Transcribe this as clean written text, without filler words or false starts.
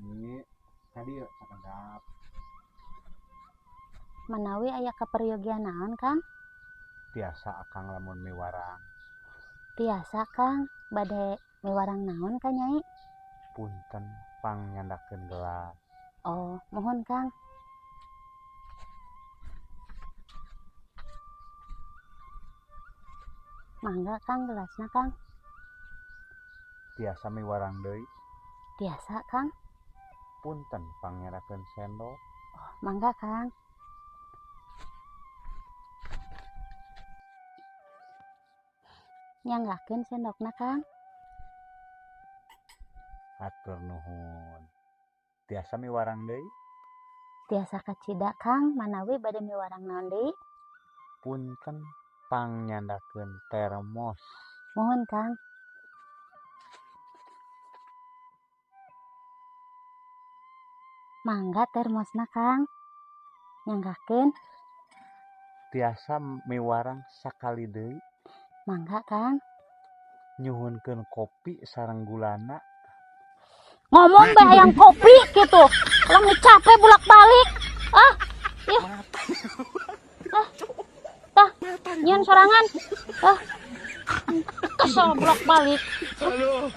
Nyi, kadieu sakedap. Manawi aya kaperyogian naon, Kang? Tiasa akang lamun miwarang? Tiasa, Kang. Bade miwarang naon ka Nyai? Punten, pangnyandakeun gelas. Oh, muhun, Kang. Mangga, Kang, gelasna, Kang. Tiasa miwarang deui? Tiasa, Kang. Punten, pangnyandakeun sendok. Oh, mangga, Kang. Nyanggakeun sendokna, Kang. Hatur nuhun. Tiasa miwarang deui? Tiasa kacida, Kang. Manawi bade miwarang naon deui? Punten, pangnyandakeun termos. Muhun, Kang. Mangga termosna, Kang. Nyanggakeun. Tiasa miwarang sakali deui? Mangga, Kang. Nyuhunkeun kopi sareng gulana. Ngomong bae hayang kopi gitu. Kalau capek bolak-balik. Ah, ih. Ah. Tah, nyieun sorangan. Ah. Kesel bolak-balik. Aduh.